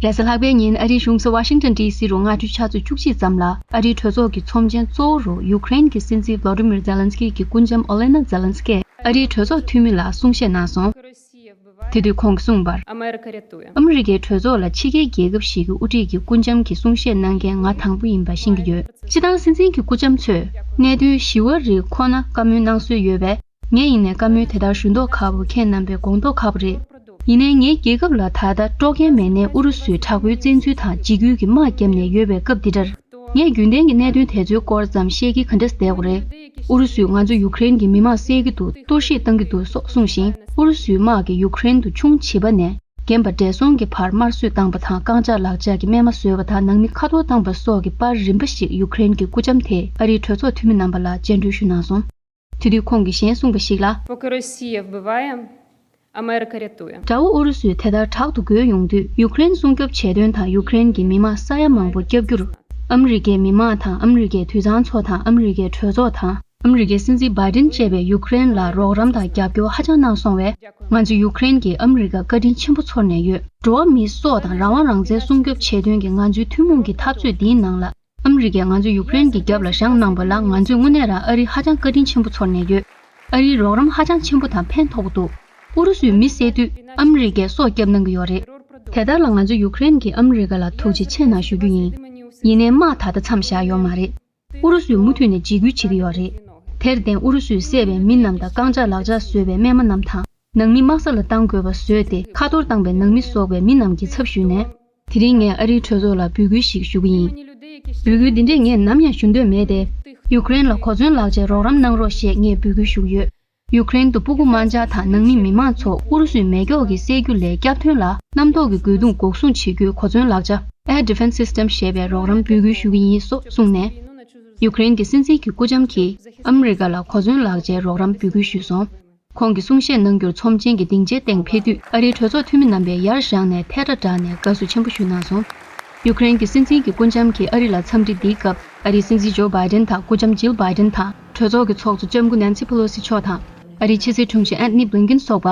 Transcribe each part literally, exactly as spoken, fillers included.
རེས་གཟའ་ལྷག་པའི་ཉིན་ཨ་རིའི་གཞུང་སྲིད་ཝ་ཤིང་ཊོན་ཌི་སི་རུ་སྔ་དྲོའི་ཆུ་ཚོད་བཅུ་གཅིག་ཙམ་ལ་ཨ་རིའི་གྲོས་ཚོགས་ཀྱི་ཚོམས་ཆེན་གཙོ་བོ་རུ་ཡུཀ་རེན་གྱི་སྲིད་འཛིན་ཝོ་ལོ་ཌི་མིར་ཛེ་ལན་སི་ཀི་གི་སྐུ་འཆམ་ཨོ་ལེ་ན་ཛེ་ལན་སི་ཀིས་ཨ་རིའི་གྲོས་ཚོགས་འཐུས་མི་ལ་གསུང་བཤད་གནང་སོང་། དེ་དུས་ཁོང་གིས་གསུངས་པར། ཨ་མེ་རི་ཀའི་གྲོས་ཚོགས་ལ་ཕྱི་རྒྱལ་རྒྱལ་ཁབ་ཞིག་གི་དབུ་ཁྲིད་ཀྱི་སྐུ་འཆམ་གྱི་གསུང་བཤད་གནང་མཁན་ང་དང་པོ་ཡིན་པ་ཤེས་ཀྱི་ཡོད། སྤྱིར་བཏང་སྲིད་འཛིན་གྱི་སྐུ་འཆམ་ཚོས་གནད་དོན་ཞི་བ་རིགས་ཁོ་ན་བཀའ་མོལ་གནང་སྲོལ་ཡོད་པས། ངས་ཡིན་ནའི་བཀའ་མོལ་དེ་ལྟར་ཞུ་མདོག་ཁ་པོ་ཁྱེད་རྣམ་པས་དགོངས་མདོག་ཁ་པོ་རེད། ཡིན་ནའི་ངའི་རྒྱལ་ཁབ་ལ་ད་ལྟ་དཀྲོག་མཁན་མེད་ནའི་ཨུ་རུ་སུས་དྲག་པོའི་བཙན་འཛུལ་དང་འཇིགས་སྐུལ་གྱི་དམག་བརྒྱབ་ནས་ཡོད་པའི་སྐབས་འདི་འདྲར། ངས་རྒྱུན་ལྡན་གྱི་གནད་དོན་དེ་ཚོའི་སྐོར་ཙམ་བཤད་ཀྱིན་ག་འདྲས་བསྡད་དགོས་རེད། ཨུ་རུ་སུས་ང་ཚོ་ཡུཀ་རེན་གྱི་མི་མང་བསད་ཀྱི་འདུག་གཏོར་བཤིག་བཏང་གི་འདུག་སོགས་གསུངས་ཤིང་། ཨུ་རུ་སུའི་དམག་གིས་ཡུཀ་རེན་དུ་ཆུང་བྱིས་པ་ནས་རྒན་པ་བགྲེས་སོང་གི་བར་དམར་གསོད་བཏང་པ་དང་རྐང་ལྕགས་ལག་ལྕགས་ཀྱི་རྨས་མ་བཟོས་པ་དང་ནང་མི་ཁ་འཐོར་བཏང་པ་སོགས་ཀྱི་པར་རིམ་པ་ཞིག་ཡུཀ་རེན་གྱི་སྐུ་འཆམ་དེས་ཨ་རིའི་གྲོས་ཚོགས་འཐུས་མི་རྣམ་པ་ལ་སྤྱན་འབུལ་ཞུས་གནང་སོང་། དེ་དུས་ཁོང་གིས་གཞན་གསུངས་པ་ཞིག་ལ། Пока Россия вбываем, Америка рятуем. དགྲ་བོ་ཨུ་རུ་སུས་དེ་ལྟར་དྲག་ཏུ་རྒོལ་ཡོང་དུས་ཡུཀ་རེན་སྲུང་སྐྱོབ་བྱེད་དོན་དང་ཡུཀ་རེན་གྱི་མི་མང་ས་ཡ་མང་པོ་སྐྱོབ་རྒྱུར། ཨ་མི་རི་ཀའི་མི་མང་དང་ཨ་མི་རི་ཀའི་དུད་ཚང་ཚོ་དང་ཨ་མི་རི་ཀའི་གྲོས་ཚོགས་དང་། ཨ་མི་རི་ཀའི་སྲིད་འཛིན་བྷའི་ཌེན་བཅས་པས་ཡུཀ་རེན་ལ་རོགས་རམ་དང་རྒྱབ་སྐྱོར་ཧ་ཅང་གནང་སོང་བས། ང་ཚོ་ཡུཀ་རེན་གྱིས་ཨ་མི་རི་ཀར་བཀའ་དྲིན་ཆེན་པོ་ཚོར་ནས་ཡོད། འགྲོ་བ་མིའི་སྲོག་དང་རང་དབང་རང་བཙན་སྲུང་སྐྱོབ་བྱེད་དོན་གྱི་ང་ཚོའི་ཐུན་མོང་གི་འཐབ་རྩོད་འདིའི་ནང་ལ། ཨ་མི་རི་ཀས་ང་ཚོ་ཡུཀ་རེན་གྱི་རྒྱབ་ལ་བཞེངས་གནང་པ་ལ་ང་ཚོས་དངོས་གནས་རང་ཨ་རིར་ཧ་ཅང་བཀའ་དྲིན་ཆེན་པོ་ཚོར་ནས་ཡོད། ཨ་རིའི་རོགས་རམ་ཧ་ཅང་ཆེན་པོ་དང་ཕན་ཐོགས་པོ་འདུག་ཨུ་རུ་སུས་མི་བསད་དུས་ཨ་མི་རི་ཀས་སྲོག་བསྐྱབས་གནང་གི་ཡོད་རེད། དེ་ལྟར་ལ་ང་ཚོ་ཡུཀ་རེན་གྱིས་ཨ་མི་རི་ཀ་ལ་ཐུགས་རྗེ་ཆེ་གནང་ཞུ་རྒྱུ་ཡིན། ཡིན་ནའི་དམག་ད་ལྟ་མཚམས་བཞག་ཡོད་མ་རེད། ཨུ་རུ་སུས་མུ་མཐུད་ནས་འཇིགས་སྐུལ་བྱེད་ཀྱི་ཡོད་རེད། དེར་བརྟེན་ཨུ་རུ་སུས་བསད་པའི་མི་རྣམས་དང་རྐང་ལྕགས་ལག་ལྕགས་བཟོས་པའི་རྨས་མ་རྣམས་དང་། ནང་མི་དམག་ས་ལ་བཏང་དགོས་པ་བཟོས་ཏེ་ཁ་གཏོར་བཏང་པའི་ནང་མི་སོགས་པའི་མི་རྣམས་ཀྱི་ཚབ་ཞུས་ནས། དེ་རིང་ངས་ཨ་རིའི་གྲོས་ཚོགས་ལ་འབོད་སྐུལ་ཞིག་ཞུ་གི་ཡིན། འབོད་སྐུལ་འདི་འདྲས་ངས་ནམ་ཡང་ཞུ་འདོད་མེད་དེ། ཡུཀ་རེན་ལ་གོ་མཚོན་ལག་ཆའི་རོགས་རམ་གནང་རོགས་ཞེས་ངས་འབོད་སྐུལ་ཞུ་གི་ཡོད། ཡུཀ་རེན་དུ་སྤུ་གུ་དམར་འབྱར་དང་ནང་མི་མི་མང་ཚོ་ཨུ་རུ་སུའི་མེ་སྒྱོགས་ཀྱིས་བསད་རྒྱུ་ལས་བསྐྱབ་ཐོན་ལ་རྣམ་རྟོག་གི་རྒོལ་རྡུང་འགོག་སྲུང་བྱེད་རྒྱུའི་གོ་མཚོན་ལག་ཆ་Air Defense System ཞེས་པའི་རོགས་རམ་འབོད་སྐུལ་ཞུ་གི་ཡིན་སོགས་གསུངས་ནས། ཡུཀ་རེན་གྱི་སྲིད་འཛིན་གྱི་སྐུ་འཆམ་གྱིས་ཨ་མི་རི་ཀ་ལ་གོ་མཚོན་ལག་ཆའི་རོགས་རམ་འབོད་སྐུལ་ཞུས་སོང་། ཁོང་གིས་གསུང་བཤད་གནང་རྒྱུར་ཚོམས་ཆེན་གྱི་སྡིངས་ཆའི་སྟེང་ཕེབས་དུས་ཨ་རིའི་གྲོས་ཚོགས་འཐུས་མི་རྣམ་པས་ཡར་བཞེངས་ནས་ཐལ་སྒྲ་བསྒྲགས་ནས་དགའ་བསུ་ཆེན་པོ་ཞུས་གནང་སོང་། ཡུཀ་རེན་གྱི་སྲིད་འཛིན་གྱི་སྐུ་འཆམ་གྱིས་ཨ་རི་ལ་འཚམས་འདྲི་འདིའི་སྐབས་ཨ་རིའི་སྲིད་འཛིན་ཇོ་བྷའི་ཌེན་དང་སྐུ་འཆམ་ཇིལ་བྷའི་ཌེན་དང་གྲོས་ཚོགས་ཀྱི་ཚོགས་གཙོ་ལྕམ་སྐུ་ནན་སི་ཕེ་ལོ་སི་མཆོག་དང་ཨ་རིའི་ཕྱི་སྲིད་དྲུང་ཆེ་ཨན་ཐོ་ནི་བྷི་ལིན་ཀིན་སོགས་པ་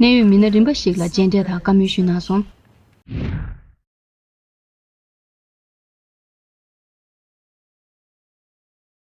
གནད་ཡོད་མི་སྣ་རིམ་པ་ཞིག་ལ་མཇལ་འཕྲད་དང་བཀའ་མོལ་ཞུས་གནང་སོང་།